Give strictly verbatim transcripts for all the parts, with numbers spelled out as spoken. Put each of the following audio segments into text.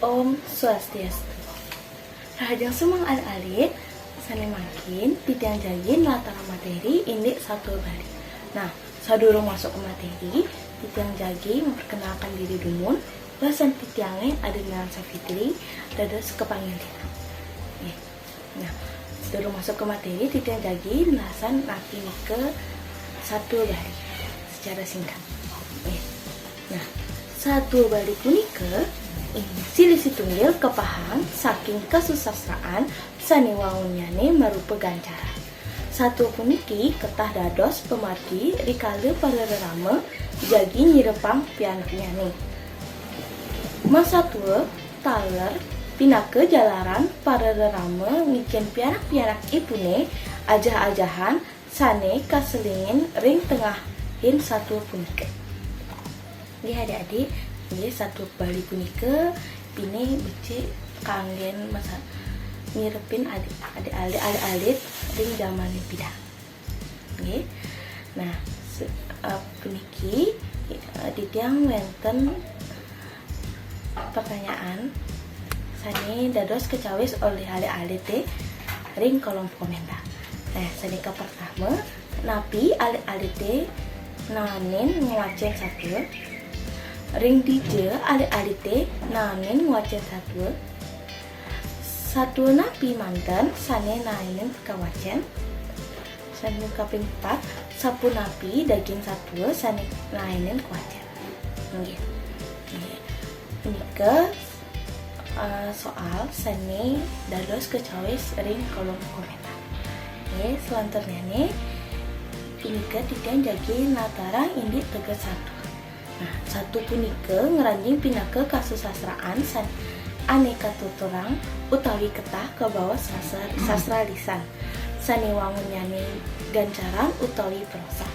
Om Swastiastu. Rahajeng semeng alit-alit, sané mangkin titiang jagi nlatarang materi indik satua Bali. Nah, sadurung masuk ke materi, titiang jagi memperkenalkan diri dumun, bahsan titiangé Adriana Safitri, dados kapanginten. Nggih. Nah, sadurung masuk ke materi, titiang jagi nelasan napi nika satua Bali secara singkat. Nggih. Nah, satua Bali punika inggih silih situnggil kapahang saking kasusastraan sané wangunnyané marupa gancaran. Satua puniki ketah dados pamargi rikala para rerama jagi nyirepang pianaknyané. Masatua taler pinaka jalaran para rerama ngicén pianak-pianakipuné ajah-ajahan sané kaselingin ring tengahing satua punika. Nggih, adik-adik, nggih, satua Bali punika pinih becik kanggén masa-, nyirepin adik, adik alit, alit-alit ring jamané pidan. Nggih. Nah, se-, eh, puniki, eh, titiang wénten pertanyaan sané dados kacawis olih alit-alité ring kolom komentar. Nah, sané kapertama, napi alit-alité naenin ngwacén satua? Ring dija alit-alité naenin ngwacén satua? Satua napi manten sané naenin kawacén? Sané kaping pat, sapunapi daging satua sané naenin kawacén? Nggih. Nggih. Punika, eh, soal sané dados kacawis ring kolom komentar. Nggih, selanturnyané punika titiang jagi nlatarang indik teges satua. Nah, satua punika ngranjing pinaka kasusastraan san-, ané katuturang utawi ketah kabaos sastra, sastra lisan, sané wangunnyané gancaran utawi prosa.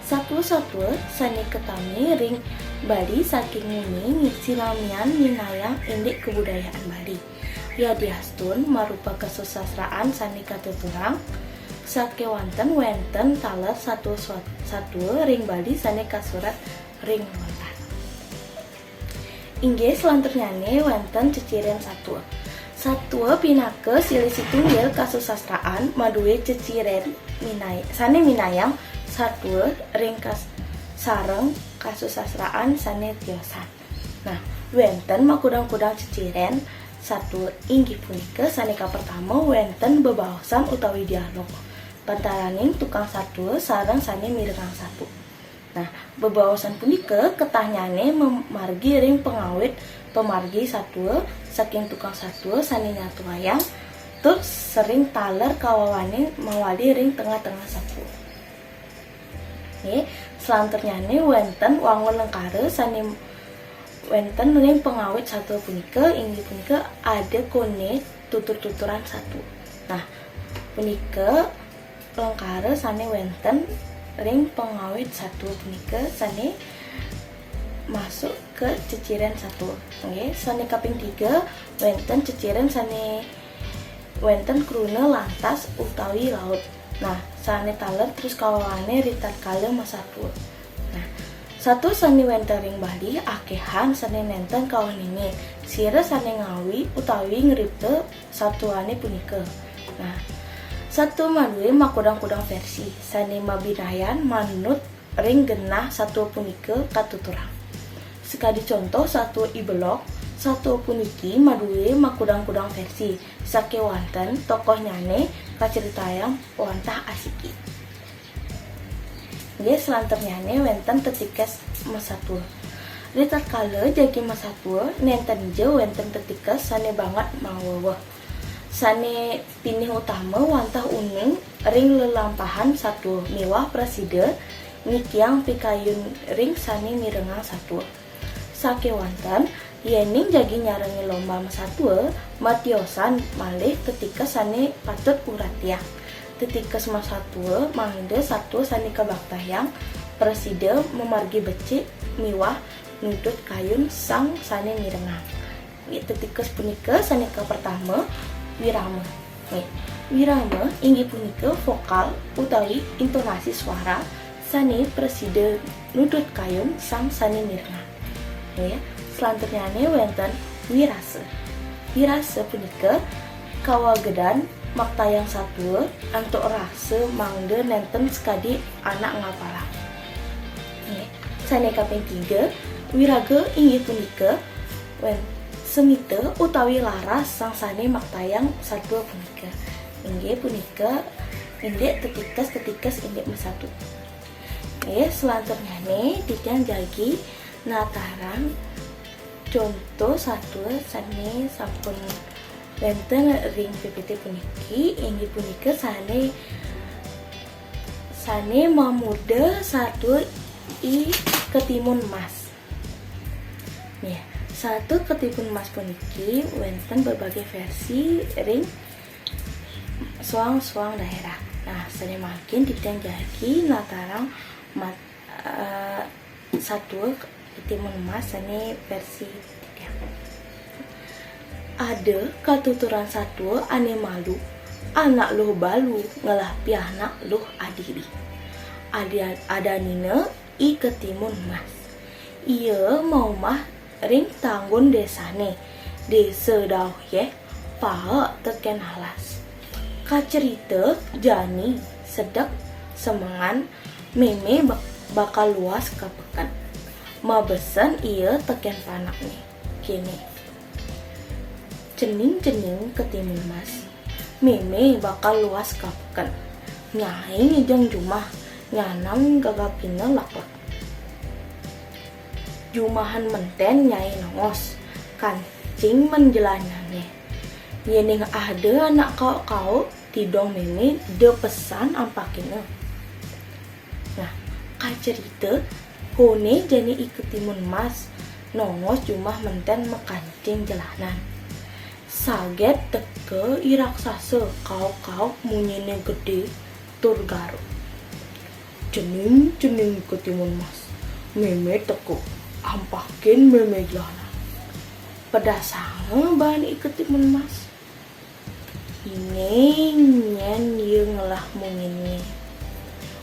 Satua-satua sané katami ring Bali saking muni sinamian nyinahang indik kabudayaan Bali. Yadiastun marupa kasusastraan sané katuturang, sakéwanten wénten taler satua, satua ring Bali sané kasurat ring lontar. Inggih, selanturnyané wénten ceciren satua. Satua pinaka silih situnggil kasusastraan madué ceciren minay-, sané minayang satua ring kas-, sareng kasusastraan sané tiosan. Nah, wénten makudang-kudang ceciren satua, inggih punika sané kapertama wénten bebaosan utawi dialog pantaraning tukang satua sareng sané mirengang satua. Nah, bebaosan punika ketahnyané mamargi ring pangawit pamargi satua saking tukang satua sané nyatuayang, tur sering taler kawawané mawali ring tengah-tengah satua. Nggih, selanturnyané wénten wangun lengkara sané wénten ring pangawit satua punika, inggih punika ada koné tutur-tuturan satua. Nah, punika lengkara sané wénten ring pangawit satua punika sané masuk ke ceciren satua. Nggih, sané kaping tiga, wénten ceciren sané wénten kruna lantas utawi laut. Nah, sané taler terus kawawané ritatkala masatua. Nah, satua sané wénten ring Bali akéhan sané nénten kawaniné sira sané ngawi utawi ngripta satuané punika. Nah, satua madué makudang-kudang versi sané mabinayan manut ring genah satua punika katuturang. Sakadi conto satua I Belog, satua puniki madué makudang-kudang versi, sakéwanten tokohnyané kacritayang wantah asiki. Nggih, selanturnyané wénten tetikes masatua. Ritatkala jagi masatua, nénten ja wénten tetikes sané banget maweweh. Sané pinih utama wantah unung ring lelampahan satua miwah prasida nikiang pikayun ring sané mirengang satua. Sakéwanten, yéning jagi nyarengin lomba masatua, matiosan malih tetikes sané patut uratiang. Tetikes masatua mangda satua sané kabaktayang prasida mamargi becik miwah nuntut kayun sang sané mirengang. Nggih, tetikes punika sané kapertama, wirama. Nggih, wirama inggih punika vokal utawi intonasi suara sané prasida nuntut kayun sang sané mirengang. Nggih, selanturnyané wénten wirasa. Wirasa punika kawagedan maktayang satua antuk rasa mangda nenten sakadi anak ngapalang. Nggih. Sane kaping tiga, wiraga inggih punika wen semita utawi laras sang sane maktayang satua punika. Inggih punika indik tetikes-tetikes indik masatu. Nggih, selanturnyane titiang jagi natarang conto satua sane sampun wenten ring P P T puniki, inggih punika sane sane mamurda satua I Ketimun Mas. Nggih, satua Ketimun Mas puniki wenten berbagai versi ring soang-soang daerah. Nah, sane mangkin titiang jagi natarang mat, eh, satua Ketimun Mas sane versi titiang. Ada katuturan satua ane malu, anak luh balu ngelah pianak luh adiri. Ada, adanina I Ketimun Mas. Ia maumah ring tanggun desane, desa dauh yeh, paek teken alas. Kacerita jani sedek semengan meme bak-, bakal luas ka peken. Mabesen ia teken panakne, kene, "Cening-cening Ketimun Mas, meme bakal luas ka peken. Nyai ngijeng jumah, nyanan gagapina laklak. Jumahan menten nyai nongos, kancing men jelanane. Yening ada anak kauk-kauk, tidong meme da pesan ampakina." Nah, kacerita, kone jani I Ketimun Mas nongos jumah menten makancing jelanan. Saget teka I Raksasa kauk-kauk munyine gede tur garuh. "Cening-cening Ketimun Mas, meme teka, ampakin meme jelanan." Pedasanga baan I Ketimun Mas. Ining nyen ia ngelah munyine.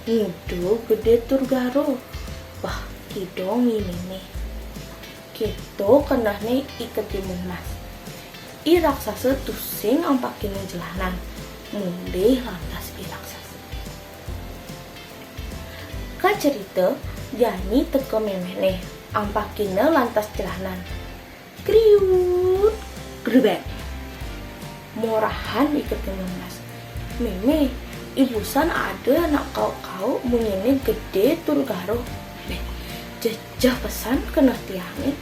Nguda gede tur garuh. Wah, kidong inine. Keto kenehne I Ketimun Mas. I Raksasa tusing ampakina jelanan. Mulih lantas I Raksasa. Kacerita, jani teka memene, ampakina lantas jelanan. Kriut, grebek. Morahan I Ketimun Mas. "Meme, ibusan ada anak kauk-kauk munyine gede tur garuh. Beh, jejeh pesan keneh tiange.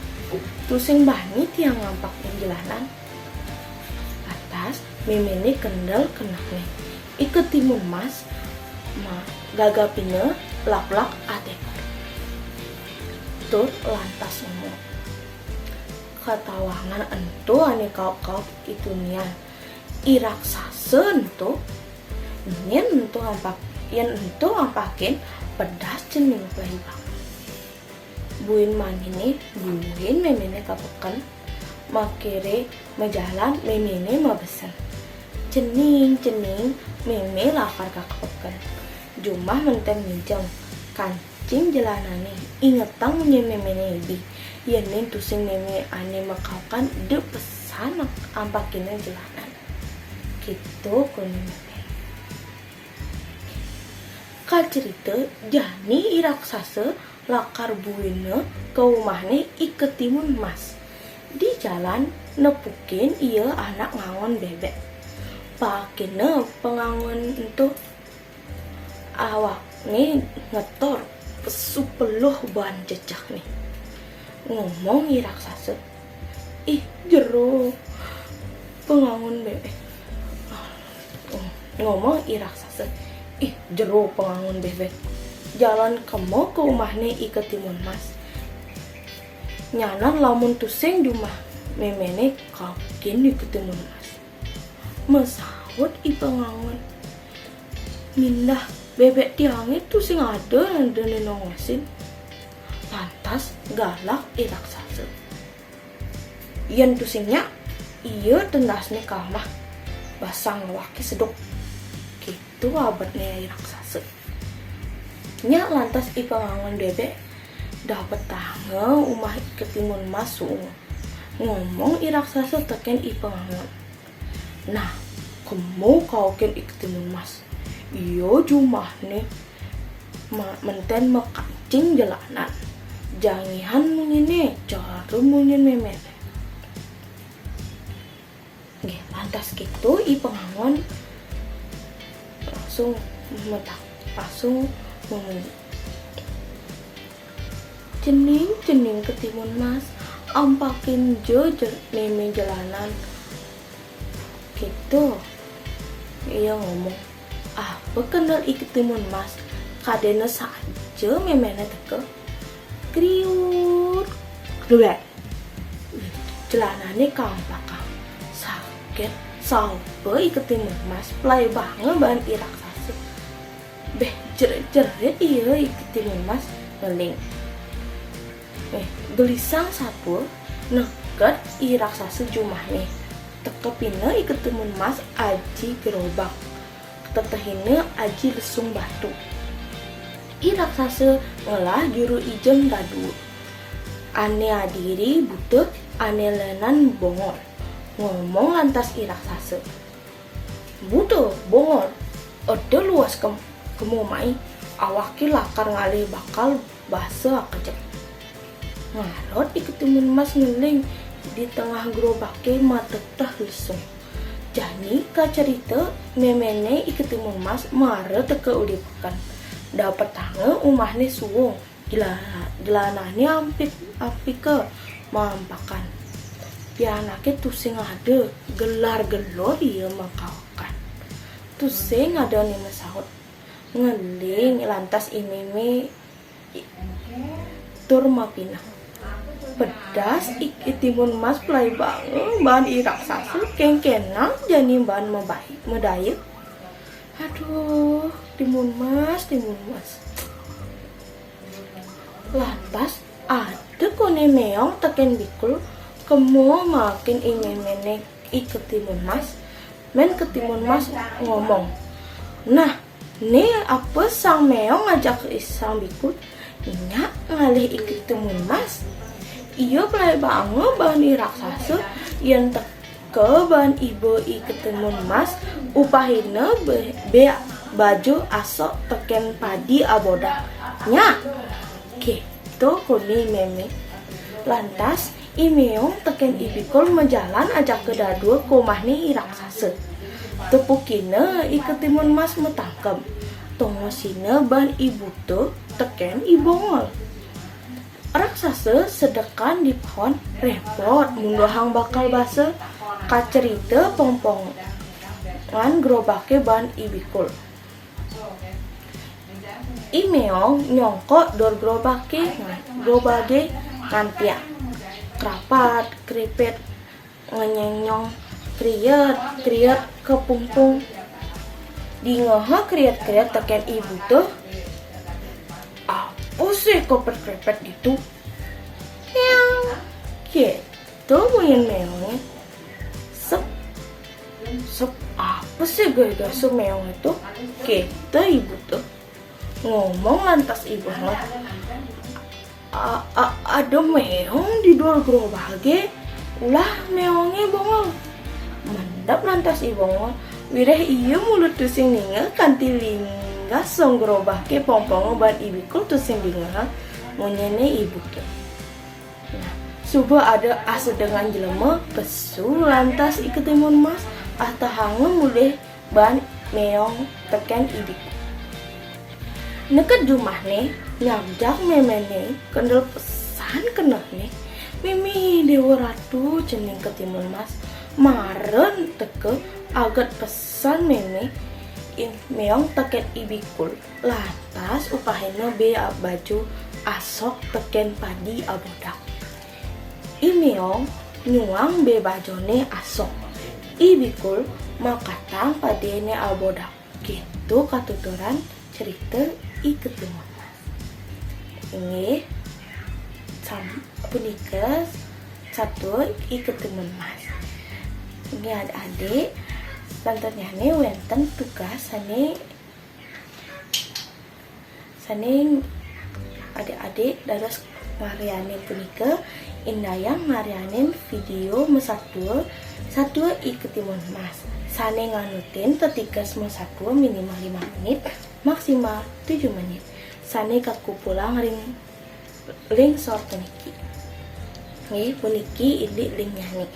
Tusing bani tiang ngampakin jelanan." Lantas, memene kendel kenehne. I Ketimun Mas ma-, gagapina laklak atekor. Tur lantas ngomong, "Katawangan ento ane kauk-kauk I Tunian. I Raksasa ento, nyen ento ampak, yen ento ampakin pedas cening paiba." Buin manine, buin memene ka peken, makere majalan memene mabesen. Cening-cening meme lakar ka peken. Jumah menten ngijeng, kancing jelanane, ingetang munyin memene ibi. Yening tusing meme ane makaukan, da pesan ampakina jelanan. Keto kone meme. Kacerita, jani I Raksasa lakar buina ka umahne I Ketimun Mas. Di jalan nepukin ia anak ngangon bebek. Paekina pangangon ento, awakne ngetor, pesu peluh baan jejehne. Ngomong I Raksasa, "Ih, jero pangangon bebek." Ngomong I Raksasa, "Ih, jero pangangon bebek. Jalan kema ka umahne I Ketimun Mas. Nyanan lamun tusing jumah memene kakin I Ketimun Mas." Masaut I Pangangon, "Mindah bebek tiange tusing ada dene nongosin." Lantas galak I Raksasa, "Yen tusing nyak, ia tendasne ka amah, basang awake seduk." Keto abetne I Raksasa. Nyak lantas I Pangangon bebek dapetanga umah I Ketimun Mas suung. Ngomong I Raksasa tekén I Pengangon. Nah, kemo kaokin I Ketimun Mas. Iya jumahné ma-, mentén makancing jelanan. Jangihan munyiné, cara munyin méméné. Nggih, lantas kéto I Pengangon langsung metak, langsung memunyi. Cening, cening Ketimun Mas, ampakin ja jel-, mémé jelanan. Kéto ia ngomong. Apa kendel I Ketimun Mas, kadéna saja méméné teka. Kriut. Glek. Celanané kaampakang. Saget, sapa I Ketimun Mas, plaibanga baan I Raksasa. Béh, jerit-jerit ia I Ketimun Mas ngeling. Eh, gelisang satua, neked I Raksasa jumahné. Tekepina I Ketimun Mas aji gerobak. Tetehina aji lesung batu. I Raksasa ngelah juru ijem dadua. Ané adiri buta, ané lénan bongol. Ngomong lantas I Raksasa. Buta, bongol, eda luas kem-, kemo mai, awaké lakar ngalih bakal basa akejep. Ngarot I Ketimun Mas ngeling di tengah gerobaké mateteh lesung. Jani kacerita méméné I Ketimun Mas mara teka uli peken. Dapetanga umahné suwung, jela-, jelananné ampik-, ampika maampakan. Pianaké tusing ada, gelar-gelor ia makaokan. Tusing ada ané masaut. Ngeling lantas I Mémé tur mapineh. Pedas I Ketimun Mas plaibanga baan I Raksasa, kéngkénang jani baan mabai-, madaya. Aduh, Timun Mas, Timun Mas. Lantas ada koné méong tekén bikul, kemo makin I Méméné I Ketimun Mas. Mén Ketimun Mas ngomong. Nah, né apa sang méong ajaka sang bikul, nyak ngalih I Ketimun Mas. Ia plaibanga baan I Raksasa, yén teka baan iba I Ketimun Mas, upahina bé-, bé baja asok tekén padi abodak. Nyak. Kéto koné mémé. Lantas, I Méong tekén I Bikul majalan ajaka dadua ka umahné I Raksasa. Tepukina I Ketimun Mas matangkem. Tongosina baan I Buta tekén I Bongol. Raksasa sedekan di pohon, répot munduhang bakal basa, kacerita pongpongan gerobaké baan I Bikul. I Méong nyongkok dor gerobaké, gerobagé ngantiang. Krapat, kripit, ngenyéngnyong, kriet, kriet, kepungpung. Dingeha kriet-kriet tekén I Buta. Apa sih krepet-krepet ditu? Kéang. Kéto munyin méongé. Sep. Sep, apa sih gaya-gaya méong ditu? Kéto I Buta. Ngomong lantas I Bongol. A, a, ada méong di dor gerobagé, ulah méongé bongol. Mendep lantas I Bongol, wiréh ia mula tusing ninga kanti linggah song gerobagé pongponga baan I Bikul tusing dingeha munyiné I Buta. Nah, suba ada asedengan jelema pesu lantas I Ketimun Mas, atehanga mulih baan méong tekén I Bikul. Neked jumahné, nyabjak méméné, kendel pesan kenehné. Mimih Déwa Ratu cening Ketimun Mas, mara teka aget pesan mémé, I Méong tekén I Bikul. Lantas upahina bé a-, baju asok tekén padi abodak. I Méong nyuang bé bajuné asok. I Bikul makatang padiné abodak. Kéto katuturan cerita I Ketimun Mas. Inggih, sam-, punika satua I Ketimun Mas. Inggih adik-adik, selanjutnyané wénten tugas sané Sané adik-adik dados ngaryanin punika, Indayang ngaryanin video masatua, satua i ketimun mas. Sane nganutin tetikes masatua minimal lima menit, maksimal tujuh menit. Sane kakupulang ring link sor puniki. Nggih, puniki indik linknyane.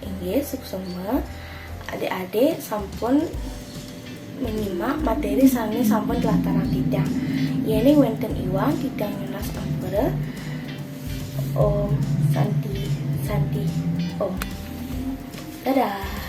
Inggih, suksma. Adik-adik sampun menyimak materi sane sampun telatarang titiang. Yening wenten iwang, titiang nunas ampura. Om Santi, Santi, Om. Dadah.